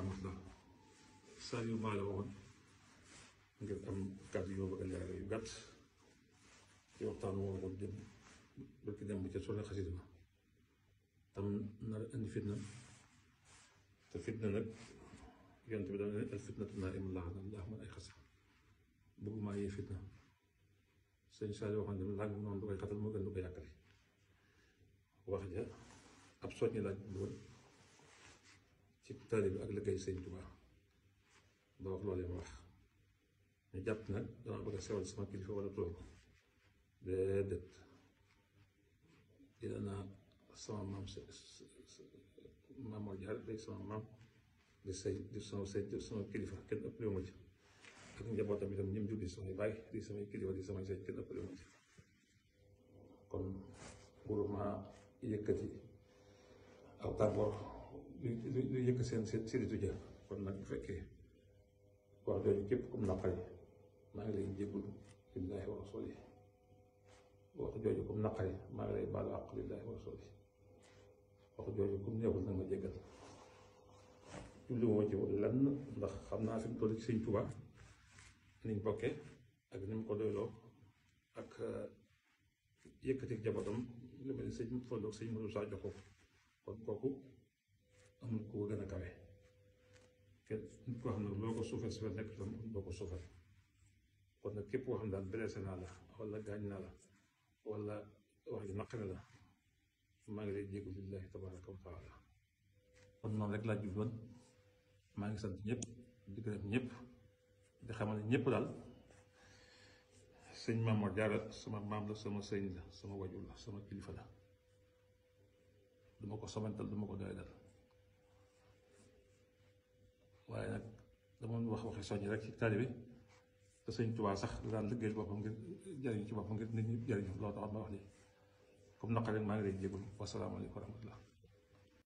rahmatullah saa yu maa la waxoon ngir am kàddu yoo bëgg a leeral yu gàtt ci waxtaan woo ko dem barki dem ca solo xasida ma tam nar a indi fitna te fitna nag yonent bi dana ne al fitnatu naa'imun la'anallahu man ayqaza bëgguma yee fitna sëñ Saali waxoon ne laaj noonu du koy xatal moo gën du ko yàkkale wax ja ab soññi laaj bu ci taalibe bi ak liggéey sëñ Tuubaa ba wax loolu ma wax ñu jàpp nag dama bëgg a sewal sama kilifa wala tool déedéet dina naa sama maam maam moo jaar day sama maam di say di sama say sama kilifa kenn ëppale ma ci ak njabootam itam ñim jur di samay baay di samay kilifa di samay say kenn ëppale ma ci kon groupement yëkkati aw tàngoor lu yëkk seen siritu jë kon nag bu fekkee wax jooju képp kum naqari maa ngi lay jéggul lillaahi wa rasuuli wax jooju kum naqari maa ngi lay baalu àq lillaahi wa rasuuli wax jooju kum neexul nag ma jéggal julli moo ci lenn ndax xam naa fi mu toll ci sëñ Tuubaa niñ bokkee ak ni mu ko doyloo ak yëkkati jabootam lu mel ni sëñ Fallu ak sëñ Modou Sa jox ko kon kooku amul ku ko gën a kawe kenn nit koo xam ne loo ko suufee suufee nekk tam doo ko suufee kon nag képp koo xam ne daal blessé naa la wala gaañ naa la wala wax ji naqari la maa ngi lay jéggu lillahi tabaraka wa taala kon noonu rek laa jubloon maa ngi sant ñëpp di gërëm ñëpp di xamal ne ñëpp daal sëñ Maam Mor Jaara sama maam la sama sëñ la sama wajur la sama kilifa la duma ko somantal duma ko doy dal waaye nag dama wax waxi soññi rek ci taalibe bi te sëñ Tuubaa sax daan liggéeyal boppam ngir jariñu ci boppam ngir nit ñi jariñu loolu tax ma wax lii comme naqare rek maa ngi lay jégalu wasalaamaaleykum wa rahmatullah